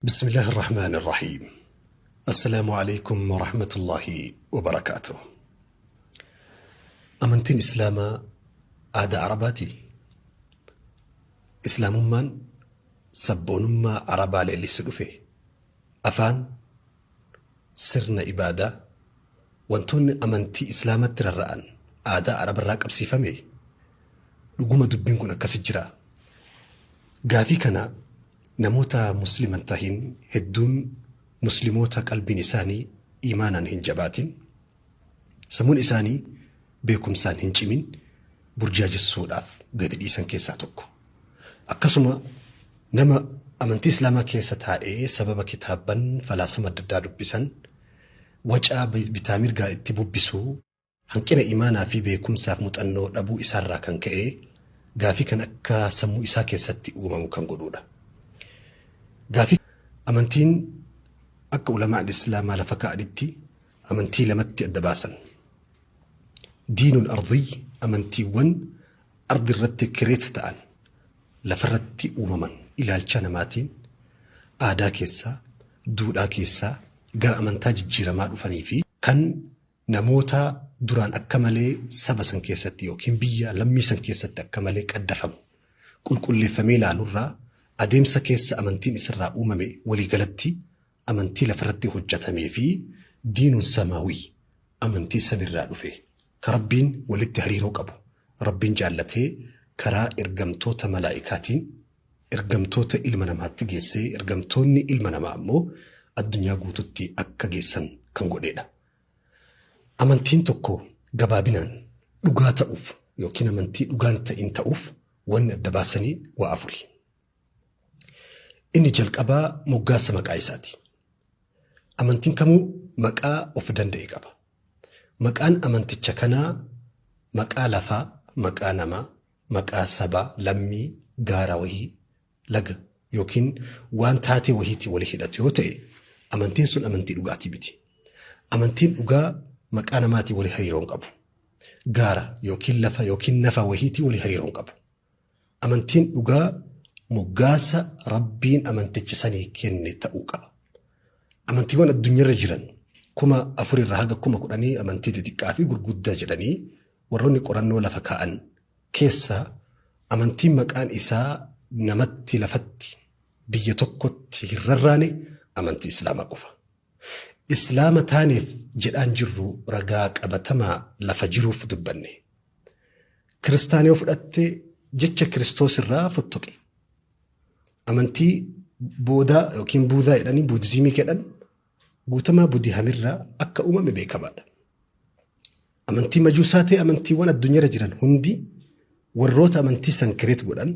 بسم الله الرحمن الرحيم. السلام عليكم ورحمة الله وبركاته. Amantiin Islaamaa aadaa Arabaati. Islaamummaan sabboonummaa Arabaa leellisu dhufe. Afaan, sirna ibaadaa, wantoonni amantii Islaamatti rarra'an aadaa Arabarraa qabsiifame. Dhuguma dubbiin kun akkasi jira. Gaafii kana namoota Musliman tahin hedduun, Muslimoota qalbiin isaanii imaanaan hin jabaatin, sammuun isaanii beekumsaan hin cimin burjaajessuudhaaf gadi dhiisan keessaa tokko. Akkasuma nama amantii Islaamaa keessa taa'ee sababa kitaabban falaasama adda addaa dubbisan wacaa bitaa mirgaa itti bubbisuu, hanqina imaanaa fi beekumsaaf muuxannoo dhabuu isaarraa kan ka'e gaafii kan akka sammuu isaa keessatti uumamu kan godhudha. Gaafii amantiin akka ulamaan Islaamaa lafa kaa'anitti amantii lamatti adda baasan. Diinul ardii, amantiiwwan ardi irratti create ta'an, lafarratti uumaman, ilaalcha namaatiin aadaa keessaa, duudhaa keessaa gara amantaa jijjiiramaa dhufanii fi kan namoota duraan akka malee saba san keessatti yookiin biyya lammii san keessatti akka malee qaddafamu qulqulleeffamee ilaalurraa adeemsa keessa amantiin isirraa uumame, waliigalatti amantii lafarratti hojjetamee, fi diinuun samaawii, amantii samirraa dhufe ka Rabbiin walitti hariiroo qabu, Rabbiin jaallatee karaa ergamtoota malaa'ikaatiin ergamtoota ilma namaatti geessee, ergamtoonni ilma namaa ammoo addunyaa guututti akka geessan kan godheedha. Amantiin tokko gabaabinaan dhugaa ta'uuf yookiin amantii dhugaan ta'in ta'uuf wanni adda baasanii waa afuri. Inni jalqabaa moggaasa maqaa isaati. Amantiin kamuu maqaa of danda'e qaba. Maqaan amanticha kanaa maqaa lafaa, maqaa namaa, maqaa sabaa, lammii, gaara wahii, laga yookiin waan taatee wahiitiin walii hidhatu yoo ta'e, amantiin sun amantii dhugaatii miti. Amantiin dhugaa maqaa namaatiin walii hariiroo hin qabu. Gaara yookiin lafa yookiin nafa wahiitiin walii hariiroo hin qabu. Amantiin dhugaa moggaasa Rabbiin amanticha sanii kenne ta'uu qaba. Amantiiwwan addunyaarra jiran 4000 irraa haga 10,000 amantii xixiqqaa fi gurguddaa jedhanii warroonni qorannoo lafa kaa'an keessaa, amantiin maqaan isaa namatti, lafatti, biyya tokkotti hin rarraane amantii Islaamaa qofa. Islaama taaneef jedhaan jirru, ragaa qabatamaa lafa jiruuf dubbanne. Kiristaana yoo fudhatte jecha Kiristoos irraa fottoqe. Amantii boodaa yookiin Buudaa jedhanii, Buudizimii jedhan, guutamaa Budihamirraa akka uumame beekamaadha. Amantii Majuusaa ta'e, amantiiwwan addunyaarra jiran hundi warroota amantii san create godhan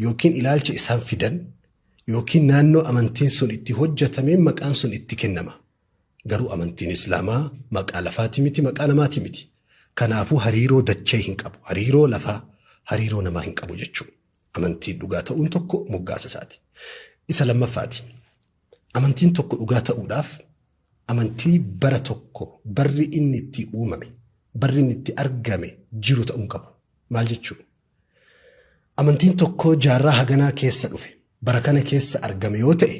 yookiin ilaalcha isaan fidan yookiin naannoo amantiin sun itti hojjetameen maqaan sun itti kennama. Garuu amantiin Islaamaa maqaa lafaati miti, maqaa namaati miti. Kanaafuu hariiroo dachee hin qabu. Hariiroo lafaa, hariiroo namaa hin qabu jechuudha. Amantiin dhugaa ta'uun tokko moggaasa isaati. Isa lammaffaati. Amantiin tokko dhugaa ta'uudhaaf amantii bara tokko barri inni itti uumame, barri inni itti argame jiru ta'uu qabu. Maal jechuudha? Amantiin tokko jaarraa haganaa keessa dhufe, bara kana keessa argame yoo ta'e,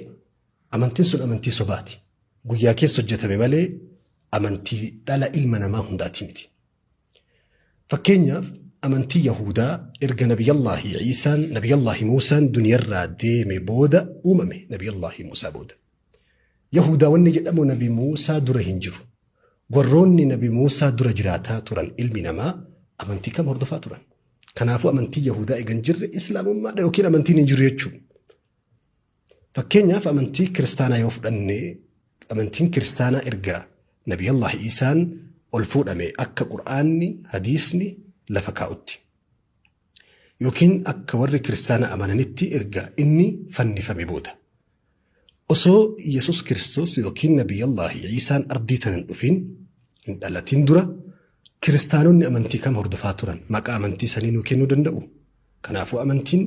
amantiin sun amantii sobaati. Guyyaa keessa hojjetame malee amantii dhala ilma namaa hundaati miti. Fakkeenyaaf, amantii Yahudaa erga Nabiyallaahi Iisaan, Nabiyallaahi Muusaan duniyarraa deeme booda uumame, Nabiyallaahi Muusaa booda. Yahudaa wanni jedhamu Nabi Muusaa dura hin jiru. Warroonni Nabi Muusaa dura jiraataa turan ilmi namaa amantii kam hordofaa turan? Kanaafuu amantii Yahudaa egan jirre Islaamummaadha yookiin amantiin hin jiru jechuudha. Fakkeenyaaf, amantii Kiristaanaa yoo fudhanne, amantiin Kiristaanaa erga Nabiyallaahi Iisaan ol fuudhame, akka Qur'aanni, hadiisni lafa kaa'utti, yookiin akka warri Kiristaanaa amananitti, erga inni fannifame booda. Osoo Yesus Kiristoos yookiin Nabiyallaahi Iisaan ardii tana hin dhufin, hin dhalatin dura Kiristaanonni amantii kam hordofaa turan? Maqaa amantii sanii nuu kennuu danda'u? Kanaafuu amantiin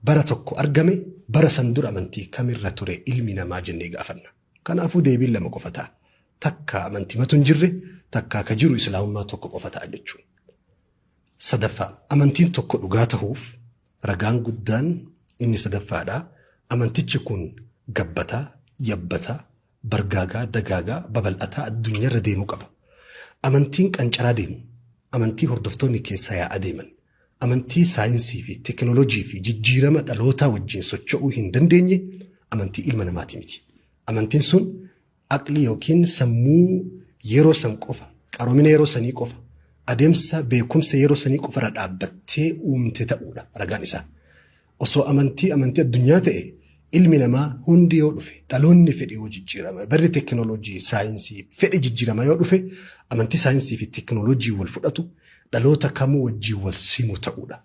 bara tokko argame, bara san dura amantii kamirra ture ilmi namaa jennee gaafanna. Kanaafuu deebiin lama qofa ta'a. Takka amantii matu hin jirre, takkaa ka jiru Islaamummaa tokko qofa ta'a jechuudha. Sadaffaa, amantiin tokko dhugaa ta'uuf ragaan guddaan inni sadaffaadha. Amantichi kun gabbataa, yabbataa, bargaagaa, dagaagaa, babal'ataa addunyaarra deemuu qaba. Amantiin qancaraa deemu, amantii hordoftoonni keessa yaa'aa deeman, amantii saayinsii fi teekinooloojii fi jijjiirama dhalootaa wajjin socho'uu hin dandeenye amantii ilma namaati miti. Amantiin sun aqlii yookiin sammuu yeroo san qofa, qaroomina yeroo sanii qofa, adeemsa beekumsa yeroo sanii qofarra dhaabbattee uumte ta'uudha ragaan isaa. Osoo amantii addunyaa ta'e ilmi namaa hundi yoo dhufe, dhaloonni fedhe yoo jijjiirama, barri teekinooloojii saayinsii fedhe jijjiirama yoo dhufe, amantii saayinsii fi teekinooloojii wal fudhatu dhaloota kamuu wajjin wal simu ta'uudha.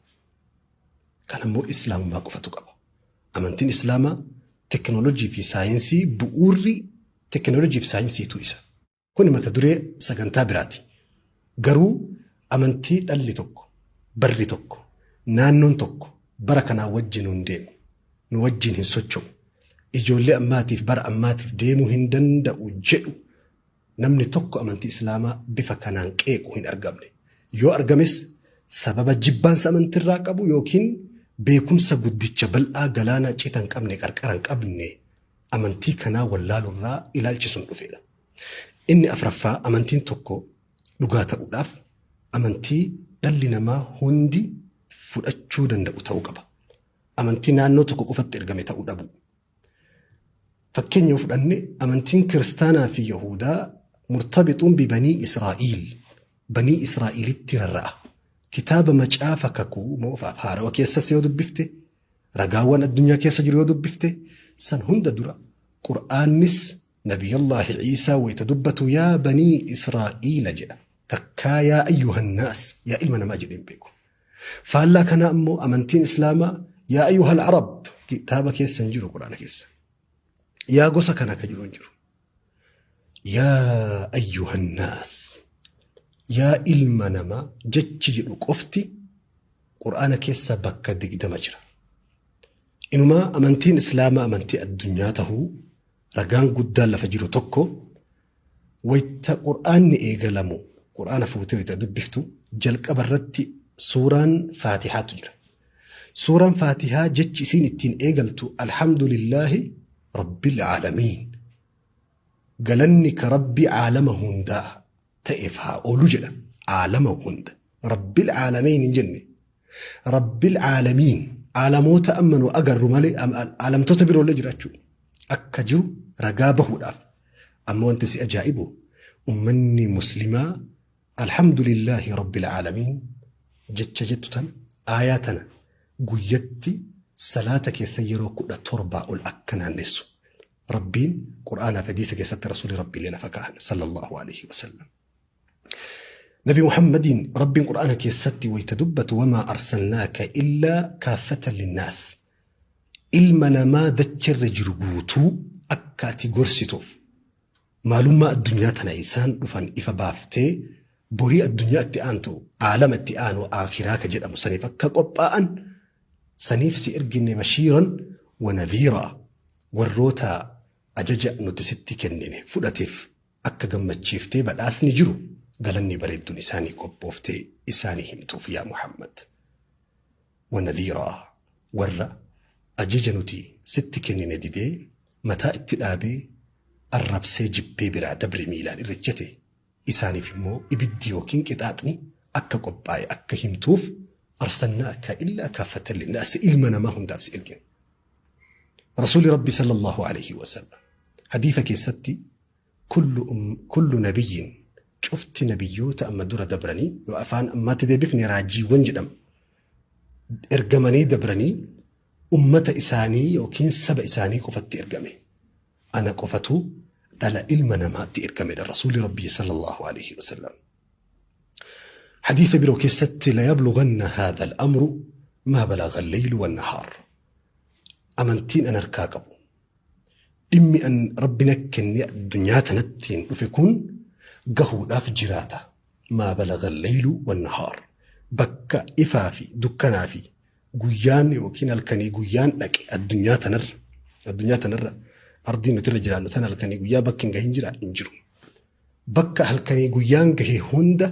Kan ammoo islaamummaa qofatu qaba. Amantiin islaamaa teekinooloojii fi saayinsii bu'uurri teekinooloojii fi saayinsiitu isa. Kun mata duree sagantaa biraati. Garuu amantii dhalli tokko, barri tokko, naannoon tokko bara kanaa wajjin hin deemu, nu wajjin hin socho'u, ijoollee ammaatiif bara ammaatiif deemuu hin danda'u jedhu namni tokko amantii islaamaa bifa kanaan qeequ hin argamne. Yoo argames sababa jibbaansa amantiirraa qabu yookiin beekumsa guddicha bal'aa galaana cita hin qabne qarqara hin qabne amantii kanaa wallaaluurraa ilaalchisuun dhufedha. Inni afraffaa amantiin tokko dhugaa ta'uudhaaf amantii dhalli namaa hundi fudhachuu danda'u ta'uu qaba. Amantii naannoo tokko qofatti ergame ta'uu dhabu. Fakkeenya yoo fudhanne amantiin kiristaanaa fi Yahudaa murtabixuun bi banii Israa'iil, banii Israa'iilitti rarra'a. Kitaaba macaafa kakuu moofaaf haarawa keessas yoo dubbifte, ragaawwan addunyaa keessa jiru yoo dubbifte, san hunda dura Qur'aannis Nabiyallaahi Iisaa wayita dubbatu yaa banii Israa'iila jedha. Takkaa yaa ayyuhannaas, yaa ilma namaa jedheen beeku. Faallaa kanaa ammoo amantiin Islaamaa yaa ayyuhal Arab kitaaba keessa hin jiru Qur'aana keessa. Yaa gosa kana ka jiru hin jiru. Yaa ayyuhannaas, yaa ilma namaa jechi jedhu qofti Qur'aana keessa bakka 20 jira. Inumaa amantiin Islaamaa amantii addunyaa tahuu ragaan guddaan lafa jiru tokko wayita Qur'aanni eegalamu Qur'aana fuutee wayita dubbiftu jalqaba irratti suuraan Faatihaatu jira. Suuraan Faatihaa jechi isiin ittiin eegaltu Alhamdulillaahi Rabbil Aalamiin. Galanni ka Rabbi aalama hundaa ta'eef haa oolu jedha. Aalama hunda. Rabbil Aalamiin hin jenne. Rabbil Aalamiin aalamoota amma nu agarru malee aalamtoota biroollee jiraachuu akka jiru ragaa bahuudhaaf. Amma wanti si ajaa'ibu ummanni muslimaa Alhamdulillaahi Rabbil Aalamiin jecha jettu tana aayaa tana guyyatti salaata keessa yeroo 17 ol akka naannessu. Rabbiin Qur'aanaa fi hadiisa keessatti Rasuulli Rabbiillee lafa kaa'an sallallahu alaihi wasallam. Nabi Muhammadiin Rabbiin Qur'aana keessatti wayita dubbatu wamaa arsalnaaka illaa kaaffatan linnaas. Ilma namaa dachirra jiru guutuu akka ati gorsituuf maalummaa addunyaa tana isaan dhufan ifa baaftee borii addunyaa itti aantu aalama itti aanu aakiraa ka jedhamu saniif akka qophaa'an saniif si erginne bashiiran wa nadhiiraa warroota ajaja nuti sitti kennine fudhateef akka gammachiiftee badhaasni jiru galanni bareedduun isaanii qophooftee isaanii himtuuf yaa Muhammad. Wa nadhiiraa warra ajaja nuti sitti kennine didee mataa itti dhaabee arrabsee jibbee biraa dabre miilaan irra ejjete isaaniif immoo ibiddi yookiin qixaaxni akka qophaa'e akka himtuuf arsalnaaka illaa kaaffatan linnaasi ilma namaa hundaaf si ergine. Rasuulli Rabbi sallallahu alaihi wasallam hadiisa keessatti kullu nabiyyin cufti nabiyyoota amma dura dabranii yoo afaan ammaatti deebifne raajiiwwan jedhamu ergamanii dabranii ummata isaanii yookiin saba isaanii qofatti ergame. Ana qofatu dhala ilma namaatti ergamedha Rasuulli Rabbi sallallahu alaihi wasallam. Hadiisa biroo keessatti la yablughanna haadha al-amru maa balagha al-laylu wan-nahaar. Amantiin an harkaa qabu dhimmi an Rabbi na kenne addunyaa tanattiin dhufe kun gahuudhaaf jiraata. Maa balagha al-laylu wan-nahaar. Bakka ifaa fi dukkanaa fi guyyaan yookiin halkanii guyyaan dhaqe addunyaa tanarra ardii nuti irra jiraannu tan halkanii guyyaa bakki hin gahin jira hin jiru. Bakka halkanii guyyaan gahe hunda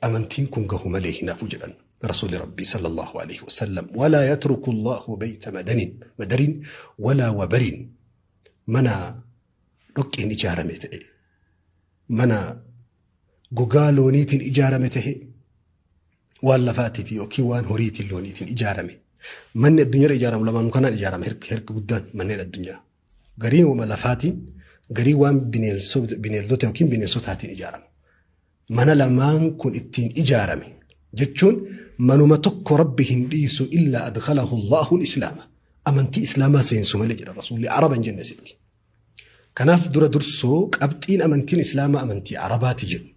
amantiin kun gahu malee hin hafu jedhan Rasuulli Rabbii sallallahu alaihi wasallam. Walaa yatruku Allahu bayta madarin walaa wabarin. Mana dhoqqeen ijaarame ta'e, mana gogaa looniitiin ijaarame ta'e, waan lafaatiif yookiin waan horiitiin looniitiin ijaarame. Manni addunyaarra ijaaramu lamaanuu kanaan ijaarama herka guddaan manneen addunyaa. Gariin wama lafaatiin, garii waan bineeldota yookiin bineensotaatiin ijaarama. Mana lamaan kun ittiin ijaarame jechuun manuma tokko Rabbi hin dhiisu illaa adkhalahu Allahu al-Islaama. Amantii Islaamaa seensu malee jedha Rasuulli Araba hin jenne sitti. Kanaaf dura dursoo qabxiin amantiin Islaamaa amantii Arabaati jedhu.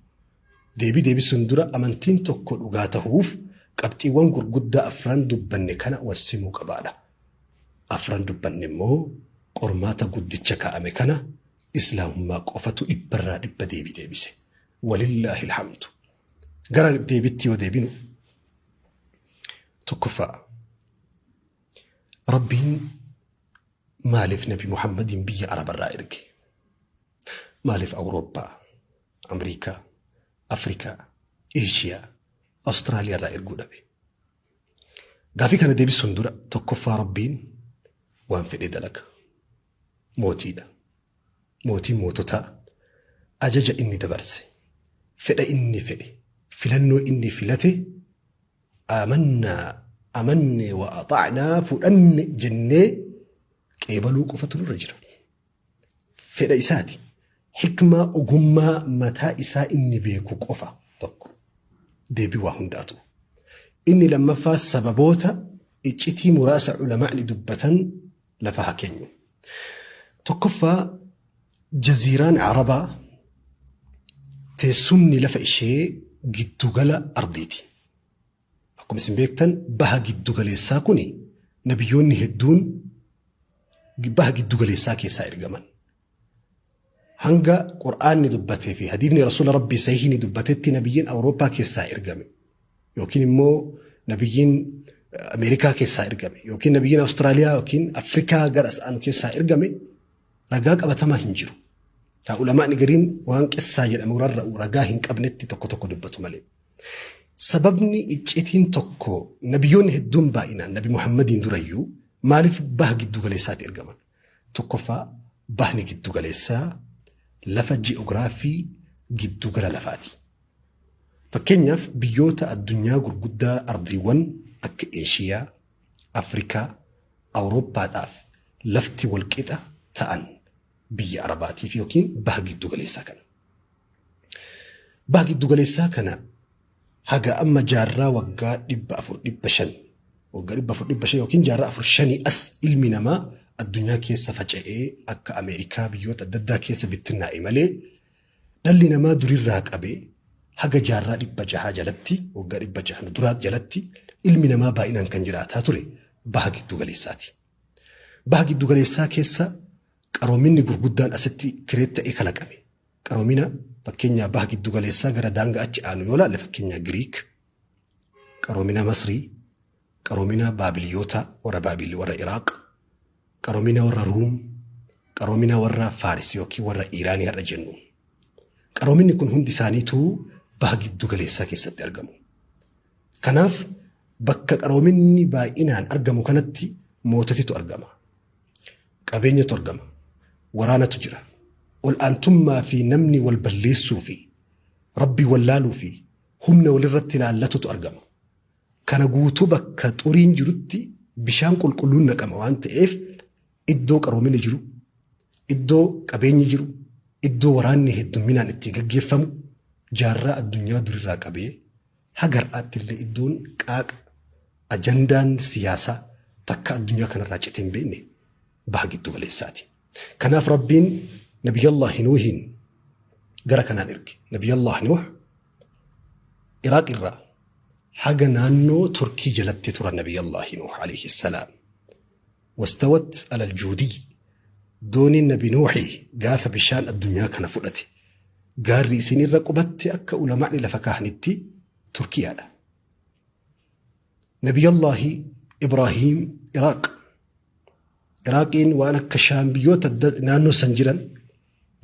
Deebii deebisuun dura amantiin tokko dhugaa tahuuf qabxiiwwan gurguddaa afran dubbanne kana wal simuu qabaadha. Afran dubbanne immoo qormaata guddicha kaa'ame kana Islaamummaa qofatu dhibbarraa dhibba deebii deebise. Walillaahi alhamdu. Gara deebitti yoo deebinu tokkoffaa Rabbiin maaliif Nabi Muhammadiin biyya Arabarraa erge? Maaliif Awurooppaa, Ameerikaa, Afrikaa, Eeshiyaa, Awustiraaliyaa irraa erguu dhabe? Gaafii kana deebisuun dura tokkoffaa Rabbiin waan fedhe dalaga. Mootiidha. Mootiin moototaa ajaja inni dabarse, fedha inni fedhe, filannoo inni filate amannaa amanne wa axa'naa fudhanne jennee qeebaluu qofatu nurra jira. Fedha isaati. Hikmaa ogummaa mataa isaa inni beeku qofa tokko. Deebii waa hundaatu. Inni lammaffaa sababoota iccitii muraasa ulamaa'ni dubbatan lafa haa keenyu. Tokkoffaa jaziiraan Arabaa teessumni lafa ishee giddugala ardiiti. Akkuma isin beektan baha giddugaleessaa kuni nabiyyoonni hedduun baha giddugaleessaa keessaa ergaman. Hanga Qur'aanni dubbatee fi hadiifni Rasuula Rabbii sahiihni dubbatetti nabiyyiin Awurooppaa keessaa ergame yookiin immoo nabiyyiin Ameerikaa keessaa ergame yookiin nabiyyiin Awustiraaliyaa yookiin Afrikaa gara as aanu keessaa ergame ragaa qabatamaa hin jiru. Haa ulamaa'ni gariin waan qissaa jedhamu rarra'u ragaa hin qabnetti tokko tokko dubbatu malee. Sababni iccitiin tokko nabiyyoonni hedduun baay'inaan Nabi Muhammadiin durayyuu maaliif baha giddu galeessaatti ergaman? Tokkoffaa bahni giddu galeessaa lafa ji'oogiraafii giddu gala lafaati. Fakkeenyaaf biyyoota addunyaa gurguddaa ardiiwwan akka Eeshiyaa, Afrikaa, Awurooppaadhaaf lafti walqixa ta'an biyya Arabaatiif yookiin baha giddu galeessaa kana. Baha giddu galeessaa kana haga amma jaarraa waggaa 400 500 waggaa 400 500 yookiin jaarraa 4 5 as ilmi namaa addunyaa keessa faca'ee akka Ameerikaa biyyoota adda addaa keessa bittinnaa'e malee dhalli namaa durirraa qabee haga jaarraa 600 jalatti waggaa 600 duraa jalatti ilmi namaa baay'inaan kan jiraataa ture baha giddu galeessaati. Baha giddu galeessaa keessa qaroominni gurguddaan asitti kireet ta'ee kalaqame. Qaroomina fakkeenyaa baha giddu galeessaa gara daangaa achi aanu yoo laalle fakkeenyaa Giriik, qaroomina Masrii, qaroomina Baabiliyoota warra Baabil warra Iraaq, qaroomina warra Ruum, qaroomina warra Faaris yookiin warra Iiraanii har'a jennu. Qaroominni kun hundi isaaniituu baha giddu galeessaa keessatti argamu. Kanaaf bakka qaroominni baay'inaan argamu kanatti moototitu argama. Qabeenyatu argama. Waraanatu jira. Ol aantummaa fi namni wal balleessuu fi Rabbii wallaaluu fi humna walirratti ilaallatutu argama. Kana guutuu bakka xuriin jirutti bishaan qulqulluun naqama waan ta'eef iddoo qaroominni jiru, iddoo qabeenyi jiru, iddoo waraanni heddumminaan itti gaggeeffamu jaarraa addunyaa durirraa qabee haga har'aatti illee iddoon qaaqa ajandaan siyaasaa takka addunyaa kanarraa citee hin beekne baha giddu galeessaati. Kanaaf Rabbiin Nabiyyallahi Nuuhiin gara kanaan erge. Nabiyyallahi Nuuh Iraaq irraa haga naannoo Turkii jalatti turan Nabiyyallahi Nuuh alayhi salaam. Wastawat alal juudii dooniin Nabi Nuuhi gaafa bishaan addunyaa kana fudhate gaarri isin irra qubatte akka ulamaa'ni lafa kaahanitti Turkiyaadha. Nabiyyallahi Ibraahiim Iraaq. Iraaqiin waan akka Shaam biyyoota naannoo san jiran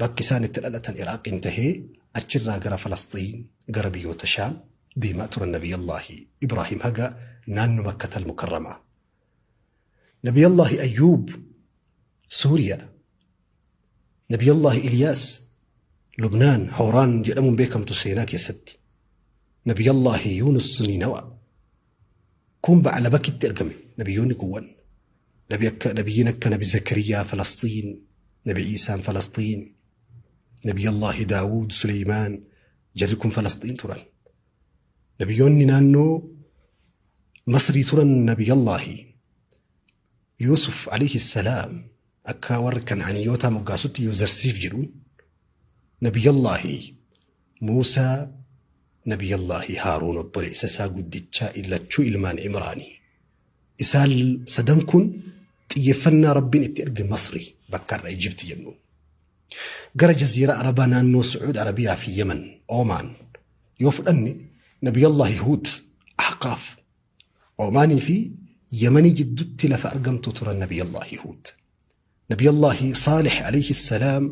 bakki isaan itti dhalatan Iraaqiin tahee achirraa gara Falasxiin gara biyyoota Shaam deemaa turan Nabiyyallahi Ibraahiim haga naannoo Makkatal Mukarramaa. Nabiyyallahi Ayyuub Suuriyaa. Nabiyallaahi Iliyaas Lubnaan Hooraan jedhamuun beekamtu seenaa keessatti. Nabiyallaahi Yuunus Niinawa. Kun Ba'alabakitti ergame nabiyyoonni kuuwwan. Nabi akka nabiyyiin akka Nabi Zakariyaa Falasxiin, Nabi Iisaan Falasxiin, Nabiyallaahi Daawud Suleymaan jarri kun Falasxiin turan. Nabiyyoonni naannoo Masrii turan Nabiyallaahi Yuusuf alayhi salaam akka warri Kan'aaniyyootaa moggaasutti Yuuzarsiif jedhuun, Nabiyallaahi Muusaa, Nabiyallaahi Haaruun obboleessa isaa guddichaa lachuu ilmaan Imraani. Isaan sadan kun xiyyeeffannaa Rabbiin itti erge Masrii bakka har'a Ijipti jennu. Gara Jaziiraa Arabaa naannoo Su'uud Arabiyaa fi Yemen, Oomaan yoo fudhanne Nabiyallaahi Huud Ahqaaf Omaanii fi Yamanii jiddutti lafa argamtu turan Nabiyallaahi Huud. Nabiyallaahi Saalih alayhi salaam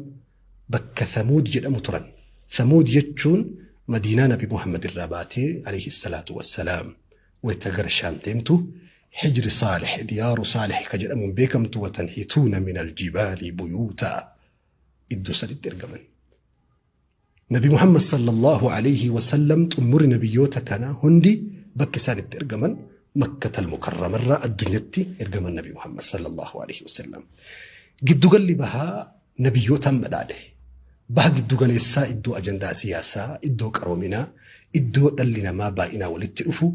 bakka Thamuud jedhamu turan. Thamuud jechuun Madiinaa Nabi Muhammad irraa baatee alayhi salaatu wassalaam wayta gara Shaam deemtu Hijri Saalih, Diyaaru Saalih ka jedhamuun beekamtu watanhituuna min aljibaali buyuutaa iddoo sanitti ergaman. Nabi Muhammad sallallahu alayhi wa sallam xumurri nabiyyoota kanaa hundi bakki isaan itti ergaman Makkatal Mukarramarraa addunyatti ergaman Nabi Muhammad sallallahu alayhi wa sallam. Giddugalli bahaa nabiyyootaan badhaadhe. Baha giddugaleessaa iddoo ajandaa siyaasaa, iddoo qaroominaa, iddoo dhalli namaa baay'inaa walitti dhufu,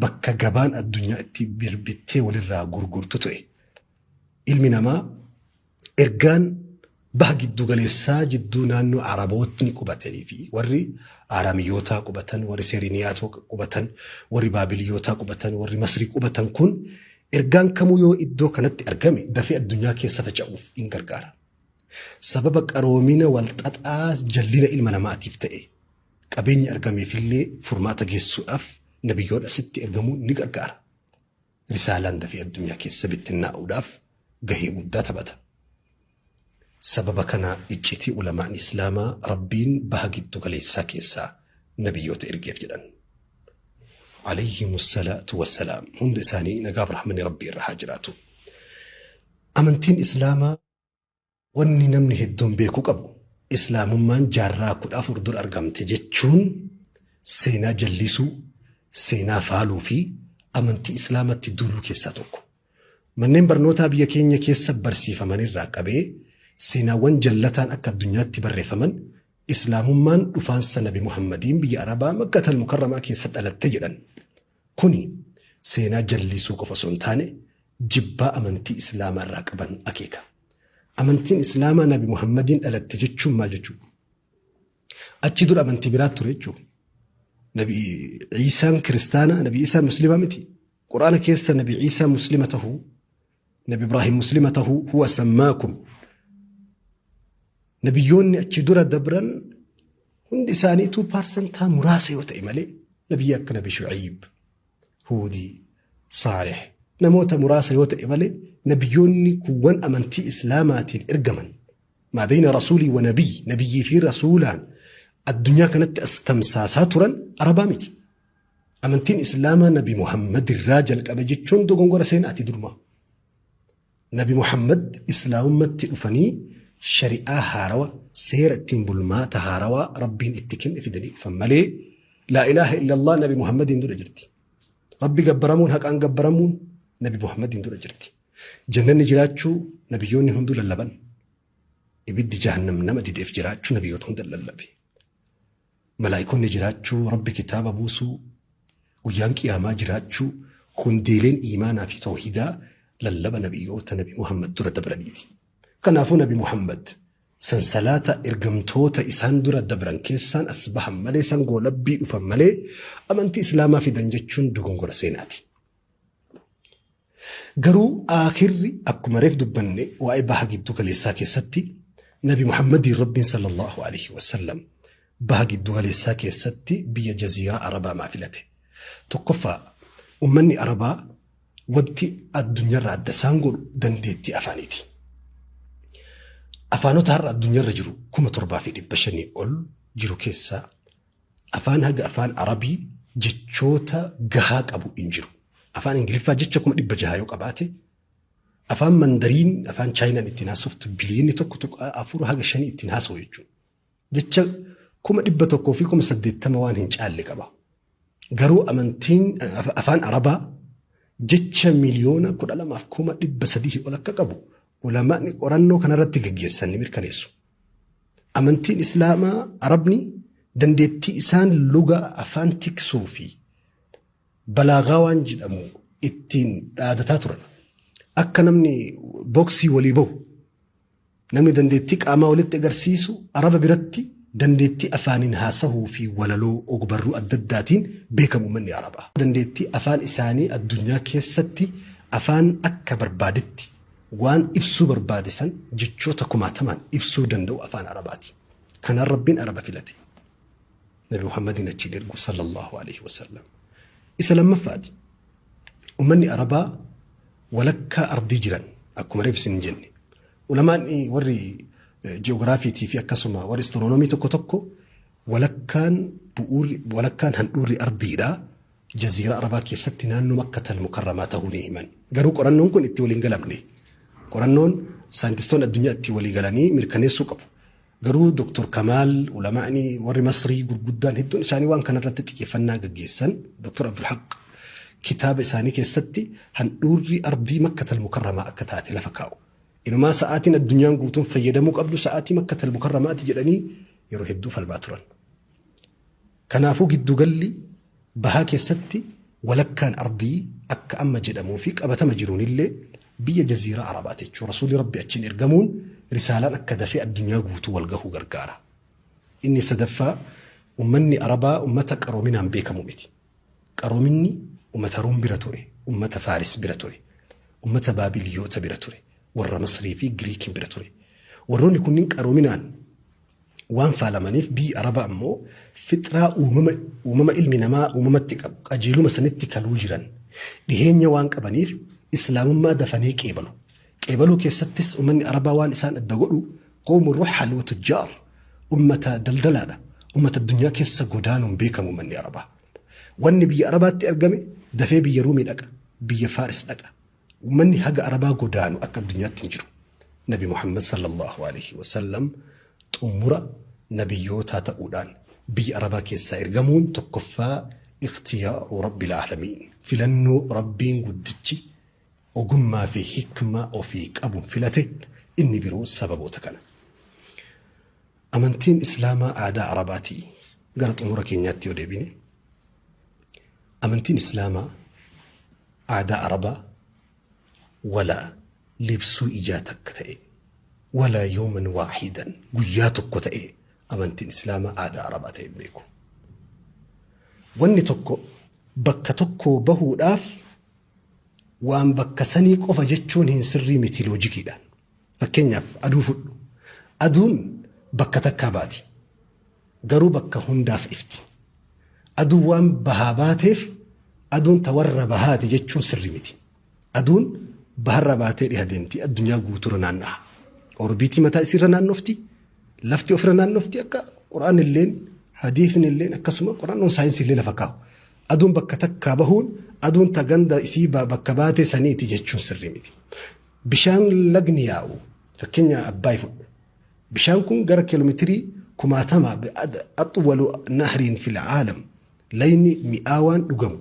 bakka gabaan addunyaa itti birbittee walirraa gurgurtu ture. Ilmi namaa ergaan baha giddugaleessaa jidduu naannoo Arabootni qubatanii fi warri Aaraamiyyootaa qubatan, warri Seeriniyaataa qubatan, warri Baabiliyootaa qubatan, warri Masrii qubatan kun ergaan kamuu yoo iddoo kanatti argame dafee addunyaa keessa faca'uuf in gargaara. Sababa qaroomina walxaxaa jallina ilma namaatiif ta'e qabeenya argameefillee furmaata geessuudhaaf nabiyyoon asitti ergamuun ni gargaara. Risaalaan dafee addunyaa keessa bittinnaa'uudhaaf gahee guddaa taphata. Sababa kana iccitii ulamaan Islaamaa Rabbiin baha giddu galeessaa keessaa nabiyyoota ergeef jedhan. Alayhimu salaatu wassalaam. Hunda isaanii nagaaf rahmanni Rabbii irra haa jiraatu. Amantiin Islaamaa Wanni namni hedduun beekuu qabu Islaamummaan jaarraa 14 dura argamte jechuun seenaa jallisuu, seenaa faaluu fi amantii Islaamatti duuluu keessaa tokko. Manneen barnootaa biyya keenya keessa barsiifaman irraa qabee seenaawwan jallataan akka addunyaatti barreeffaman Islaamummaan dhufaansa Nabi Muhammadiin biyya Arabaa Makkatal Mukarramaa keessa dhalatte jedhan. Kuni seenaa jallisuu qofa osoo hin taane jibbaa amantii Islaamaa irraa qaban akeeka. Amantiin Islaamaa Nabi Muhammadiin dhalatte jechuun maal jechuudha? Achi dura amantii biraa ture jechuudha. Nabi Iisaan kiristaana, Nabi Iisaan muslima miti. Quraana keessa Nabi Iisaa muslima tahuu, Nabi Ibraahim muslima tahuu, huwa sammaakum. Nabiyyoonni achi dura dabran hundi isaaniituu paarsantaa muraasa yoo ta'e malee nabiyyi akka Nabi Shu'ayib, Huudii, Saalih namoota muraasa yoo ta'e malee nabiyyoonni kuuwwan amantii Islaamaatiin ergaman maa beeyna rasuulii wa nabiy nabiyyii fi rasuulaan addunyaa kanatti as tamsaasaa turan Arabaa miti. Amantiin Islaamaa Nabi Muhammad irraa jalqabe jechuun dogongora seenaati durumaa. Nabi Muhammad Islaamummatti dhufanii shari'aa haarawa, seera ittiin bulmaata haarawaa Rabbiin itti kenne fidanii dhufan malee laa ilaaha illallah Nabi Muhammadiin dura jirti. Rabbi gabbaramuun haqaan gabbaramuun Nabi Muhammadiin dura jirti. Jannanni jiraachuu nabiyyoonni hunduu lallaban. Ibiddi jahannam nama dideef jiraachuu nabiyyoota hunda lallabe. Malaa'ikonni jiraachuu, Rabbi kitaaba buusuu, guyyaan qiyaamaa jiraachuu, hundeeleen iimaanaa fi tawhiidaa lallaba nabiyyoota Nabi Muhammad dura dabraniiti. Kanaafuu Nabi Muhammad sansalaata ergamtoota isaan dura dabran keessaan as bahan malee san goolabbii dhufan malee amantii Islaamaa fidan jechuun dogongora seenaati. Garuu aakhirri akkuma reef dubbanne waa'ee baha giddu galeessaa keessatti Nabi Muhammadiin Rabbiin sallallahu alaihi wasallam baha giddu galeessaa keessatti biyya jaziiraa Arabaa maa filate? Tokkoffaa ummanni Arabaa wanti addunyaarraa adda isaan godhu dandeettii afaaniiti. Afaanota har'a addunyaarra jiru 7500 ol jiru keessaa Afaan haga afaan Arabii jechoota gahaa qabu hin jiru. Afaan Ingiliffaa jecha 600,000 yoo qabaate, Afaan Mandariin, afaan Chaayinaan ittiin haasoftu biliyoonni 1.4 haga 5 ittiin haasa'u jechuudha. Jecha 180,000 waan hin caalle qaba. Garuu amantiin afaan Arabaa jecha 12,300,000 ol akka qabu ulamaani qorannoo kanarratti gaggeessan ni mirkaneessu. Amantiin Islaamaa Arabni dandeettii isaan luga afaan tiksuu fi balaagaa waan jedhamu ittiin dhaadataa turan. Akka namni boksii walii bahu, namni dandeettii qaamaa walitti agarsiisu, Araba biratti dandeettii afaaniin haasahuu fi walaloo ogbarruu adda addaatiin beekamu manni Arabaa. Dandeettii afaan isaanii addunyaa keessatti afaan akka barbaadetti waan ibsuu barbaade san jechoota kumaatamaan ibsuu danda'u afaan Arabaati. Kanaan Rabbiin Araba filate. Nabi Muhammadin achiin ergu sallallahu alaihi wasallam. Isa lammaffaati. Ummanni Arabaa walakkaa ardii jiran akkuma reef isin jenne. Ulamaan warri ji'oogiraafiitii fi akkasuma warri astiroonoomii tokko tokko walakkaan bu'uurri walakkaan handhuurri ardiidha. Jaziiraa Arabaa keessatti naannoo Makkatal Mukarramaa ta'uu ni himan. Garuu qorannoon kun itti waliin galamne. Qorannoon saayintistoonni addunyaa itti walii galanii mirkaneessuu qabu. Garuu Dr. Kamaal, ulamaa'ni warri Masrii gurguddaan hedduun isaanii waan kanarratti xiyyeeffannaa gaggeessan. Dr. Abdulhaq kitaaba isaanii keessatti handhuurri ardii Makkatal Mukarramaa akka taate lafa kaa'u. Inumaa sa'aatiin addunyaan guutuun fayyadamuu qabdu sa'aatii Makkatal Mukarramaati jedhanii yeroo hedduu falmaa turan. Kanaafuu giddugalli bahaa keessatti walakkaan ardii akka amma jedhamuu fi qabatama jiruunillee biyya Jaziiraa Arabaati jechuudha. Rasuulli Rabbi achiin ergamuun risaalaan akka dafee addunyaa guutuu wal gahuu gargaara. Inni sadaffaa, ummanni Arabaa ummata qaroominaan beekamu miti. Qaroominni ummata Ruum bira ture, ummata Faaris bira ture, ummata Baabiliyoota bira ture, warra Masrii fi Giriikiin bira ture. Warroonni kunniin qaroominaan waan faalamaniif biyyi Arabaa ammoo fixraa uumama ilmi namaa uumamatti qabu qajeeluma sanitti kaluu jiran dhiheenya waan qabaniif Islaamummaa dafanii qeebalu. Qeebaluu keessattis uummanni Arabaa waan isaan adda godhu qawmu ruhal wa tujjaar, ummata daldalaadha. Ummata addunyaa keessa godaanuun beekamu uummanni Arabaa. Wanni biyya Arabaatti argame dafee biyya Ruumii dhaqa, biyya Faaris dhaqa. Uummanni haga Arabaa godaanu akka addunyaatti hin jiru. Nabi Muhammad sallallahu alaihi wasallam xumura nabiyyootaa ta'uudhaan biyya Arabaa keessaa ergamuun tokkoffaa ikhtiyaaru Rabbil aalamiin, filannoo Rabbiin guddichi ogummaa fi hikmaa ofii qabuun filate, inni biroo sababoota kana. Amantiin Islaamaa aadaa Arabaatii? Gara xumura keenyaatti yoo deebine, amantiin Islaamaa aadaa Arabaa wala libsuu ijaa takka ta'e, wala yooman waahidan, guyyaa tokko ta'e amantiin Islaamaa aadaa Arabaa ta'e beeku. Wanni tokko bakka tokkoo bahuudhaaf waan bakka sanii qofa jechuun hin sirrii miti loojikiidhaan. Fakkeenyaaf aduu fudhu. Aduun bakka takkaa baati. Garuu bakka hundaaf ifti. Aduun waan bahaa baateef aduun ta warra bahaati jechuun sirrii miti. Aduun baharra baatee dhiha deemti, addunyaa guutuurra naanna'a. Orbiitii mataa isiirra naannofti, lafti ofirra naannofti, akka Qura'aan illeen hadiifni illeen akkasuma qorannoon saayinsii illee lafa kaa'u. Aduun bakka takkaa bahuun aduun ta ganda isii bakka baatee saniiti jechuun sirrii miti. Bishaan lagni yaa'u, fakkeenya Abbaay fudhu. Bishaan kun gara kiiloomeetirii kumaatama, axwalu nahriin fil aalam, layni mi'aawaan dhugamu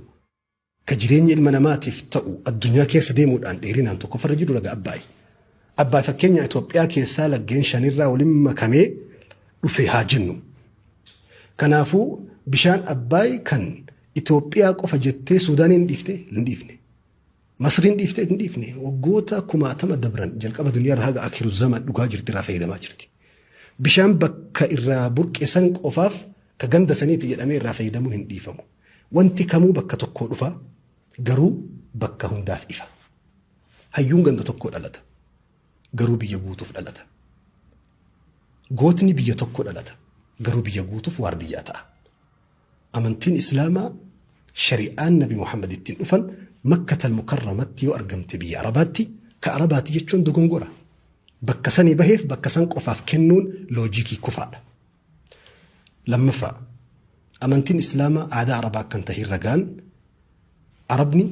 ka jireenya ilma namaatiif ta'u addunyaa keessa deemuudhaan dheerinaan tokkoffarra jiru laga Abbaay. Abbaay fakkeenya Itoophiyaa keessaa laggeen shanirraa waliin makamee dhufe haa jennu. Kanaafuu bishaan Abbaay kan Itoophiyaa qofa jettee Suudaaniin dhiifte hin dhiifne. Masriin dhiifte hin dhiifne. Waggoota kumaatama dabran jalqaba duniyaa irraa haga akiru zaman dhugaa jirti, irraa fayyadamaa jirti. Bishaan bakka irraa burqe san qofaaf ka ganda saniiti jedhamee irraa fayyadamuun hin dhiifamu. Wanti kamuu bakka tokkoo dhufa, garuu bakka hundaaf ifa. Hayyuun ganda tokkoo dhalata, garuu biyya guutuuf dhalata. Gootni biyya tokko dhalata, garuu biyya guutuuf waardiyyaa ta'a. Amantiin Islaamaa, shari'aan Nabi Muhammad ittiin dhufan Makkatal Mukarramatti yoo argamte biyya Arabaatti ka Arabaati jechuun dogongora. Bakka sanii baheef bakka san qofaaf kennuun loojikii kufaadha. Lammaffaa, amantiin Islaamaa aadaa Arabaa akkan tahin ragaan Arabni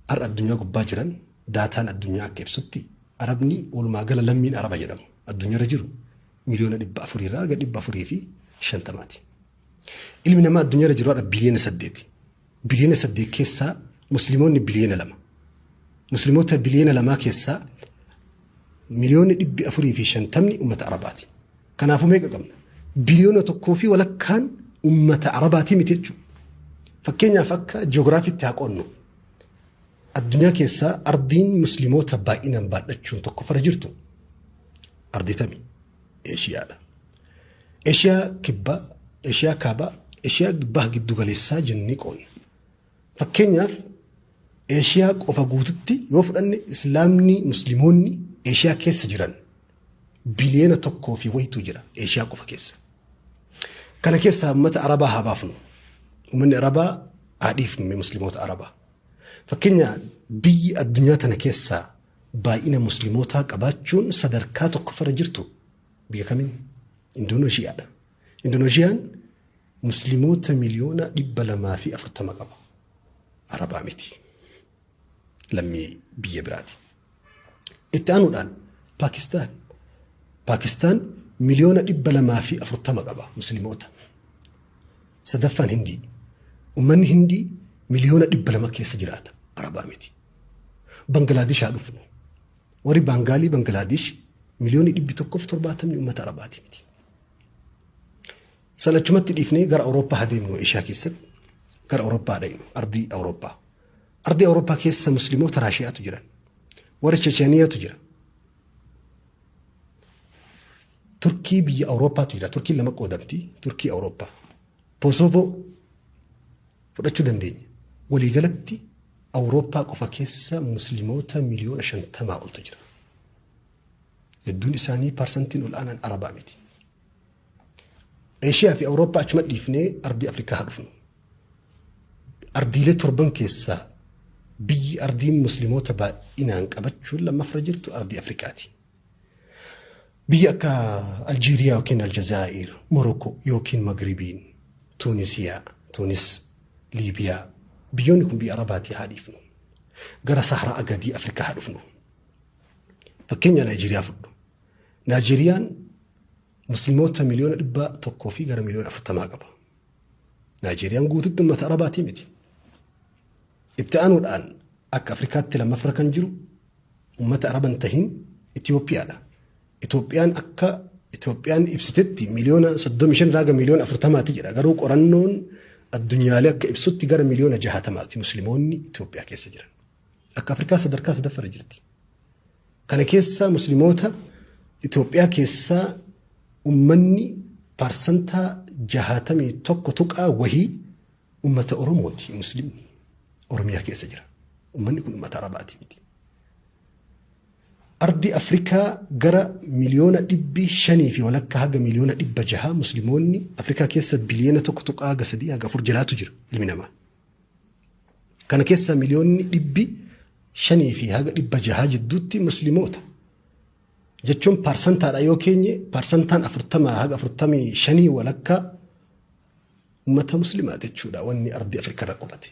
har'a addunyaa gubbaa jiran, daataan addunyaa akka ibsutti, Arabni walumaa gala lammiin Araba jedhamu addunyaarra jiru miliyoona 400 irraa haga 450ti. Ilmi namaa addunyaarra jiru har'a biliyoona 8. Biliyoona 8 keessaa Musliimoonni biliyoona 2. Musliimoota biliyoona 2 keessaa miliyoonni 450ni uummata Arabaati. Kanaafuu meeqa qabna? Biliyoona tokkoo fi walakkaan uummata Arabaatii miti jechuudha. Fakkeenyaaf akka ji'oogiraafiitti haa qoodnu. Addunyaa keessaa ardiin Musliimoota baay'inaan baadhachuun tokkoffarra jirtu ardii tami? Eeshiyaadha. Eeshiyaa kibbaa, Eeshiyaa kaabaa, Eeshiyaa baha giddu galeessaa jennee qoodna. Fakkeenyaaf Eeshiyaa qofa guututti yoo fudhanne Islaamni Musliimoonni Eeshiyaa keessa jiran biliyoona tokkoo fi wayitu jira Eeshiyaa qofa keessa. Kana keessaa uummata Arabaa haa baafnu. Uummanni Arabaa haa dhiifnu Musliimoota Arabaa. Fakkeenya biyyi addunyaa tana keessaa baay'ina Muslimootaa qabaachuun sadarkaa tokkoffarra jirtu biyya kamiin? Indoneeshiyaadha. Indoneeshiyaan Muslimoota miliyoona 240 qaba. Arabaa miti. Lammii biyya biraati. Itti aanuudhaan Paakistaan. Paakistaan miliyoona 240 qaba Muslimoota. Sadaffaan Hindii. Uummanni Hindii miliyoona 200 keessa jiraata. Arabaa miti. Bangilaadesh haa dhufnu. Warri Baangaalii Bangilaadesh miliyoonni 170 uummata Arabaati miti. San achumatti dhiifnee gara Awurooppaa haa deemnu. Eeshiyaa keessatti gara Awurooppaa haa dhaqnu. Ardii Awurooppaa. Ardii Awurooppaa keessa Musliimoota Raashiyaatu jiran. Warri Checheniyaatu jira. Turkii biyya Awurooppaatu jira. Turkiin lama qoodamti. Turkii Awurooppaa. Kosovo fudhachuu dandeenya. Waliigalatti Awurooppaa qofa keessa Musliimoota miliyoona 50 oltu jira. Hedduun isaanii parsantiin ol aanaan Arabaa miti. Eeshiyaa fi Awurooppaa achuma dhiifnee ardii Afrikaa haa dhufnu. Ardiilee torban keessaa biyyi ardiin Musliimoota baay'inaan qabachuun lammafra jirtu ardii Afrikaati. Biyya akka Aljeeriyaa yookiin Aljazaa'ir, Morokoo yookiin Magribiin, Tuunisiyaa, Tuunis, Liibiyaa biyyoonni kun biyya Arabaatii haa dhiifnu. Gara Saharaa gadii Afrikaa haa dhufnu. Fakkeenya Naayijeeriyaa fudhu. Naayijeeriyaan Musliimoota miliyoona 100 fi gara miliyoona 40 qaba. Naayijeeriyaan guututti uummata Arabaatii miti. Itti aanuudhaan akka Afrikaatti lammaffara kan jiru uummata Araban tahin Itoophiyaadha. Itoophiyaan akka Itoophiyaan ibsitetti miliyoona 35 irraa gara miliyoona 40ti jedha. Garuu qorannoon addunyaalee akka ibsutti gara miliyoona 60ti Musliimoonni Itoophiyaa keessa jiran. Akka Afrikaa sadarkaa sadaffarra jirti. Kana keessaa Musliimoota Itoophiyaa keessaa uummanni parsantaa 61 tuqaa wahii uummata Oromooti Muslimni Oromiyaa keessa jira. Uummanni kun uummata Arabaati miti. Ardii Afrikaa gara miliyoona 550 haga miliyoona 600 Musliimoonni Afrikaa keessa biliyoona 1.3 haga 4 jiraatu jira ilmi namaa. Kana keessaa miliyoonni 500 fi haga 600 jidduutti Musliimoota. Jechuun parsantaadha yoo keenye parsantaan 40 haga 45 walakkaa uummata Muslimaati jechuudha wanni ardii Afrikaa irra qubate.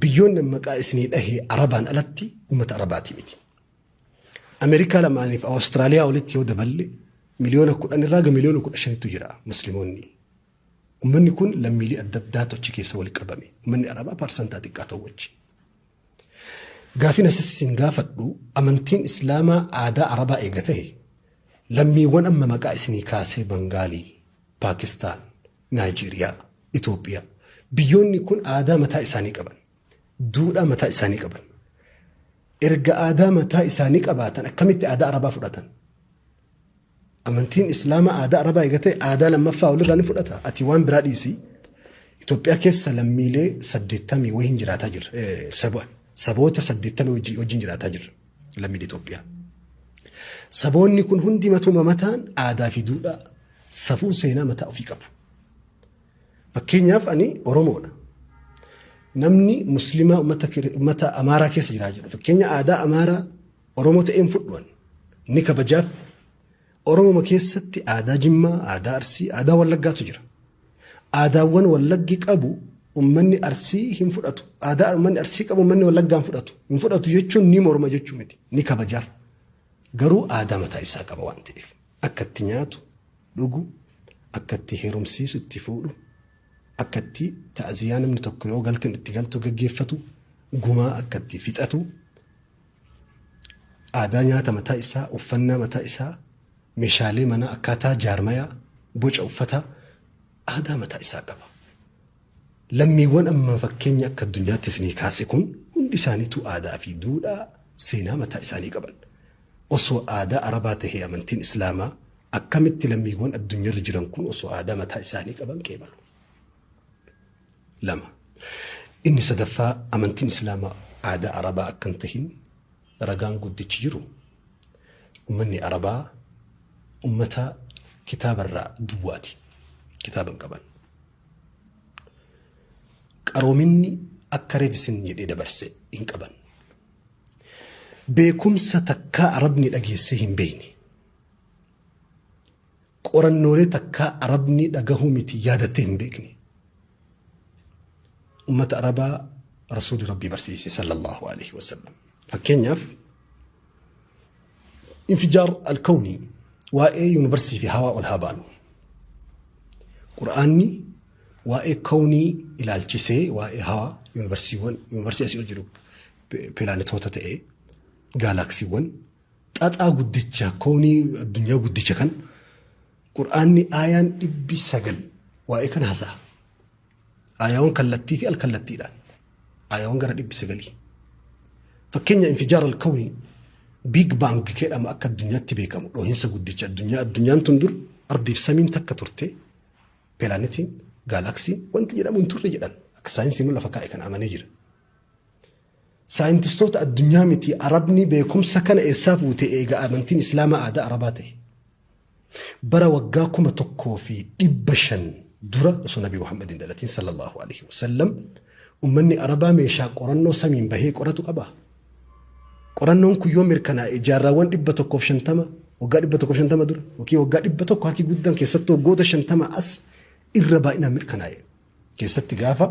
Biyyoonni maqaa isinii dhahee Arabaan alatti uummata Arabaatii miti. Ameerikaa lamaaniif Awustiraaliyaa walitti yoo daballe miliyoona 10 irraa gara miliyoona 15tu jira Musliimoonni. Uummanni kun lammiilee adda addaatu achi keessa walitti qabame. Uummanni Arabaa parsantaa xiqqaa ta'u wajji. Gaafin asis isin gaafadhu amantiin Islaamaa aadaa Arabaa eega ta'e lammiiwwan amma maqaa isinii kaasee Bangaalii, Paakistaan, Naayijeeriyaa, Itoophiyaa biyyoonni kun aadaa mataa isaanii qaban. Duudhaa mataa isaanii qaban. Erga aadaa mataa isaanii qabaatan akkamitti aadaa Arabaa fudhatan? Amantiin Islaamaa aadaa Arabaa eega ta'e aadaa lammaffaa walirraa ni fudhata. Ati waan biraa dhiisi. Itoophiyaa keessa lammiilee 80 wayiin jiraataa jirra. Saboota 80 wajjin jiraataa jirra. Lammiilee Itoophiyaa. Saboonni kun hundi matuma mataan aadaa fi duudhaa safuu seenaa mataa ofii qabu. Fakkeenyaaf ani Oromoodha. Namni Muslimaa uummata Amaaraa keessa jiraa jedhu. Fakkeenya aadaa Amaaraa Oromoo ta'een fudhuwan ni kabajaaf. Oromoma keessatti aadaa Jimmaa, aadaa Arsii, aadaa Wallaggaatu jira. Aadaawwan Wallaggi qabu uummanni Arsii hin fudhatu. Aadaa uummanni Arsii qabu uummanni Wallaggaa hin fudhatu. Hin fudhatu jechuun ni morma jechuu miti. Ni kabajaaf. Garuu aadaa mataa isaa qaba waan ta'eef. Akka itti nyaatu, dhugu, akka itti heerumsiisu, itti fuudhu, akka itti ta'aziyaa namni tokko yoo galteen itti galtu gaggeeffatu, gumaa akka itti fixatu, aadaa nyaata mataa isaa, uffannaa mataa isaa, meeshaalee manaa, akkaataa jaarmayaa, boca uffataa, aadaa mataa isaa qaba. Lammiiwwan amma fakkeenya akka addunyaatti isinii kaase kun hundi isaaniitu aadaa fi duudhaa seenaa mataa isaanii qaban. Osoo aadaa Arabaa tahee amantiin Islaamaa akkamitti lammiiwwan addunyarra jiran kun osoo aadaa mataa isaanii qaban qeebalu? 2. Inni sadaffaa amantiin Islaamaa aadaa Arabaa akka hin tahin ragaan guddichi jiru ummanni Arabaa ummata kitaabarraa duwwaati. Kitaaba hin qaban. Qaroominni akka reef isin jedhee dabarse hin qaban. Beekumsa takkaa Arabni dhageessee hin beekne. Qorannoolee takkaa Arabni dhagahuu miti yaadattee hin beekne. Ummata Arabaa Rasuulli Rabbii barsiise sallallahu alaihi wasallam. Fakkeenyaaf infijaar alkawnii waa'ee yuunivarsiitii fi hawaa ol haa baanu. Qur'aanni waa'ee kawnii ilaalchisee waa'ee hawaa yuunivarsiiwwan yuunivarsiitii asii ol jiru pilaanetoota ta'ee gaalaksiiwwan xaxaa guddicha kawnii addunyaa guddicha kan Qur'aanni aayaan 900 waa'ee kana hasa'a. Aayaawwan kallattii fi alkallattiidhaan. Aayaawwan gara 900. Fakkeenya infijaar alkawnii Big Bang jedhama akka addunyaatti beekamu dhoohinsa guddicha addunyaa addunyaan tun dur ardiif samiin takka turte pilaanetiin gaalaksiin wanti jedhamu hin turre jedhan akka saayinsiin lafa kaa'e kan amanee jira. Saayintistoota addunyaa miti Arabni beekumsa kana eessaa fuute eega amantiin Islaamaa aadaa Arabaa ta'e. Bara waggaa 1500 dura osoo Nabi Muhammad hin dhalatin sallallahu alaihi wasallam ummanni Arabaa meeshaa qorannoo samiin bahee qoratu qaba. Qorannoon kun yoo mirkanaa'e jaarraawwan 150 waggaa 150 dura yookiin waggaa 100 harki guddaan keessattuu waggoota 50 as irra baay'inaan mirkanaa'e. Keessatti gaafa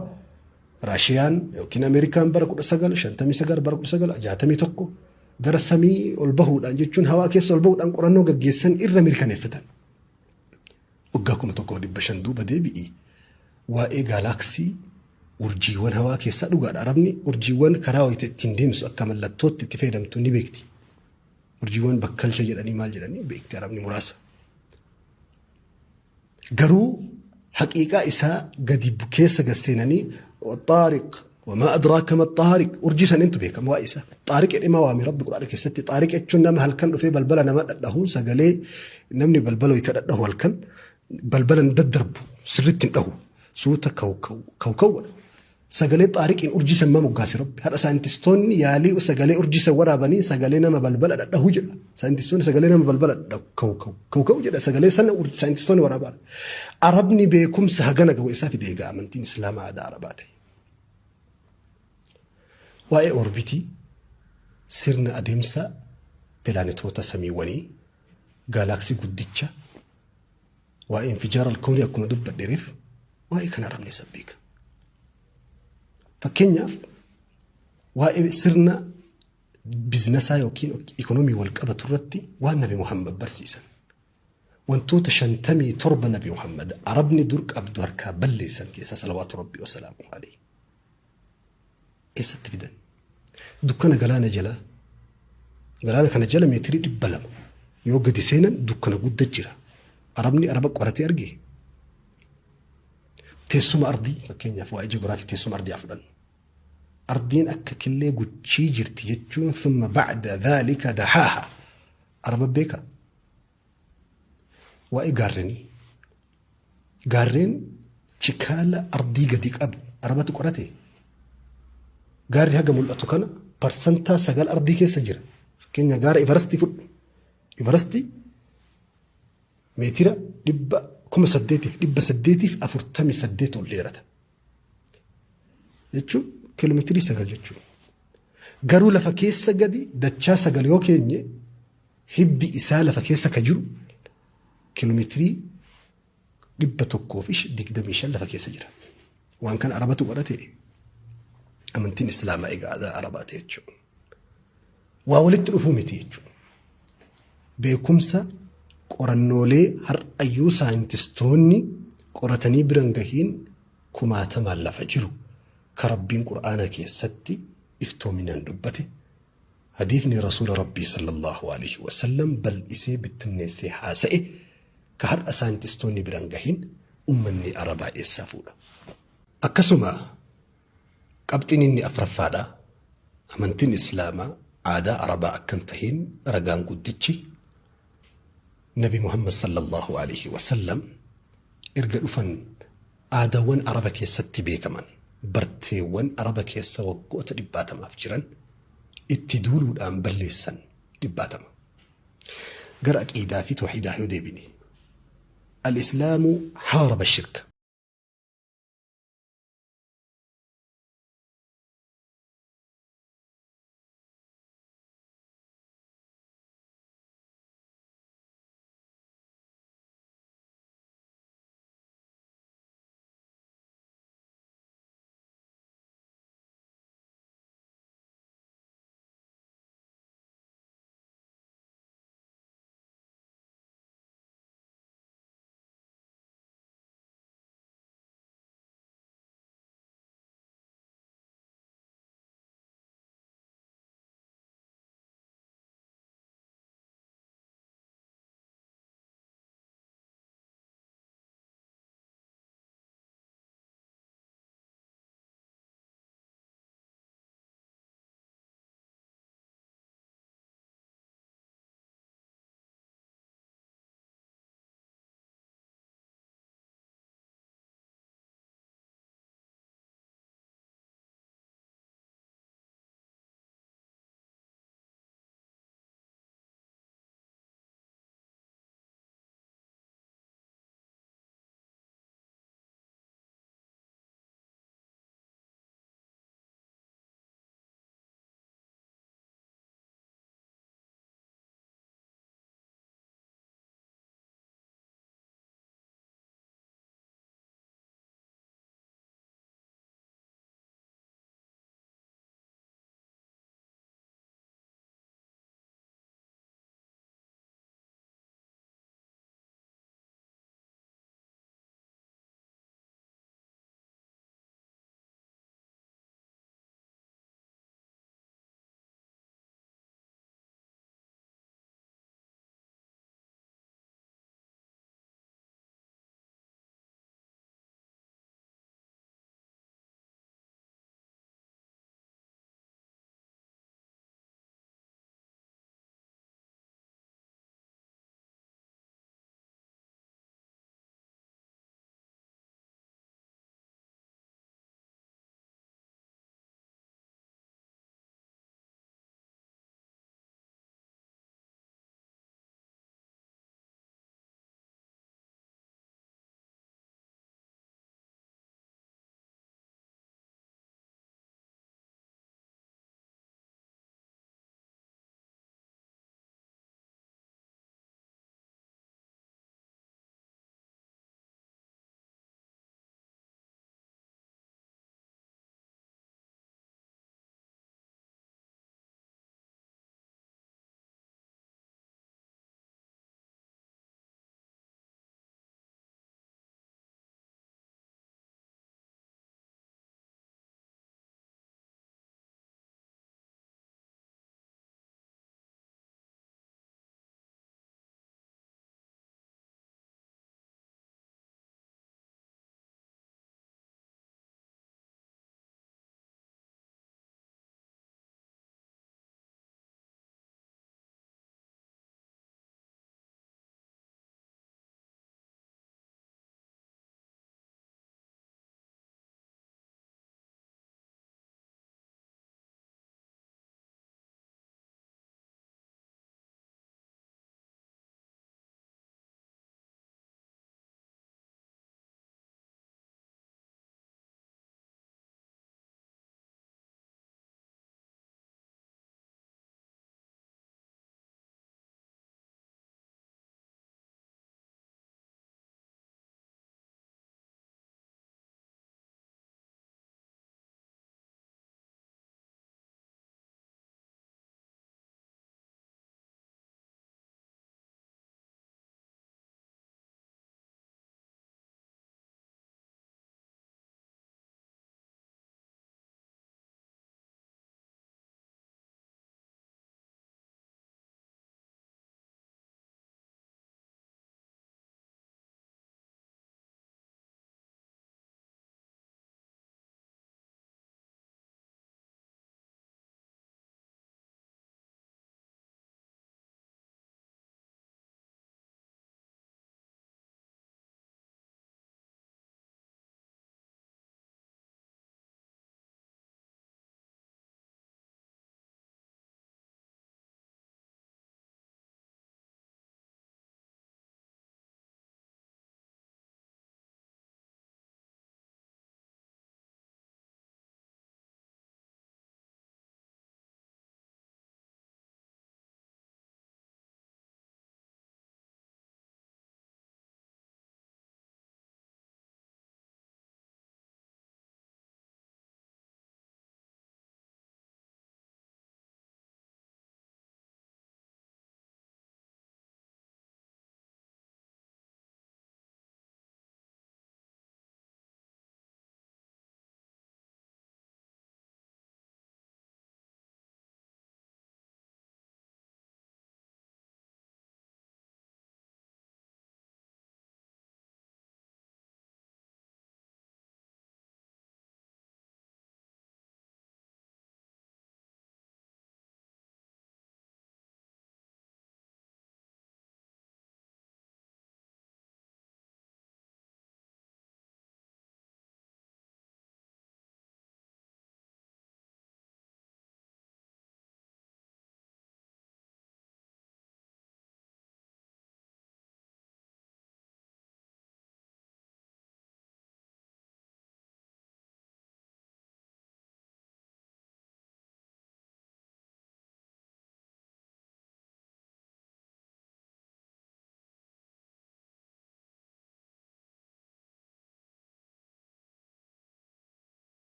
Raashiyaan yookiin Ameerikaan bara 1959 bara 1961 gara samii ol bahuudhaan jechuun hawaa keessa ol bahuudhaan qorannoo gaggeessan irra mirkaneeffatan. Waggaa 1500 duuba deebi'i waa'ee gaalaaksii urjiiwwan hawaa keessaa dhugaadha. Arabni urjiiwwan karaa wayita ittiin deemsu akka mallattootti itti fayyadamtu ni beekti. Urjiiwwan bakkalcha jedhanii maal jedhanii beekti Arabni muraasa. Garuu haqiiqaa isaa gadi keessa gad seenanii xaariq wamaa adraaka ma xaariq urjii san intu beekama waa'ee isaa. Xaariq jedhee maa waame rabbi quraana keessatti xaariq jechuun nama halkan dhufee balbala nama dhadhahu sagalee namni balbala wayita dhadhahu halkan balbala hin daddarbu sirriitti hin dhahu suuta kaw kaw kaw kaw godha. Sagalee xaariqiin urjii san maa moggaase Rabbi? Har'a saayintistoonni yaalii sagalee urjii san waraabanii sagalee nama balbala dhadhahu jedha. Saayintistoonni sagalee nama balbala dhadhahu kaw kaw kaw kaw jedha sagalee sana saayintistoonni waraabaa. Arabni beekumsa hagana gahu isaa fide egaa amantiin Islaamaa aadaa Arabaa ta'e. Waa'ee orbitii sirna adeemsa pilaanetoota samiiwwanii gaalaaksii guddicha Waa'ee infijaar alkoonii akkuma dubbadhereef waa'ee kana arabni isa beeka. Fakkeenyaaf waa'ee sirna biznasaa yookiin ikonoomii wal qabatu irratti waan Nabi Muhammad barsiisan. Wantoota 57 Nabi Muhammad arabni dur qabdu harkaa balleessan keessaa salawaatu rabbii wasalaamu alayhi. Eessatti fidan? Dukkana galaana jalaa. Galaana kana jala meetirii 200 yoo gadi seenan dukkana gudda jira. Arabni araba qoratee arge. Teessuma ardii fakkeenyaaf waa'ee ji'oogiraafii teessuma ardii haa fudhannu. Ardiin akka killee guchii jirti jechuun thumma ba'da dhaalika dahaaha. Araba beeka. Waa'ee gaarrenii. Gaarreen chikaala ardii gadi qabu arabatu qorate. Gaarri haga mul'atu kana parsantaa 9 ardii keessa jira. Fakkeenya gaara Ivarastii fudhu. Ivarastii meetira 8,848 ol dheerata. Jechuun kiiloomeetirii 9 jechuudha. Garuu lafa keessa gadi dachaa 9 yoo keenye hiddi isaa lafa keessa ka jiru kiiloomeetirii 125 lafa keessa jira. Waan kana Arabatu godhate amantiin Islaamaa egaa aadaa Arabaa ta'e jechuudha. Waa walitti dhufuu miti jechuudha. Beekumsa qorannoolee har'ayyuu saayintistoonni qoratanii biran gahiin kumaatamaan lafa jiru ka Rabbiin Qur'aana keessatti iftoominaan dubbate, hadiifni Rasuula Rabbii sallallahu alaihi wasallam bal'isee bittinneessee haasa'e ka har'a saayintistoonni biran gahiin ummanni Arabaa eessaa fuudha? Akkasuma qabxiin inni afraffaadha. Amantiin Islaamaa aadaa Arabaa akka hin tahin ragaan guddichi Nabi Muhammad sallallahu alaihi wasallam erga dhufan aadaawwan Araba keessatti beekaman, barteewwan Araba keessa waggoota dhibbaatamaaf jiran itti duuluudhaan balleessan dhibbaatama. Gara aqiidaa fi tawhiidaa yoo deebine, al-islaamu haaraba shirka.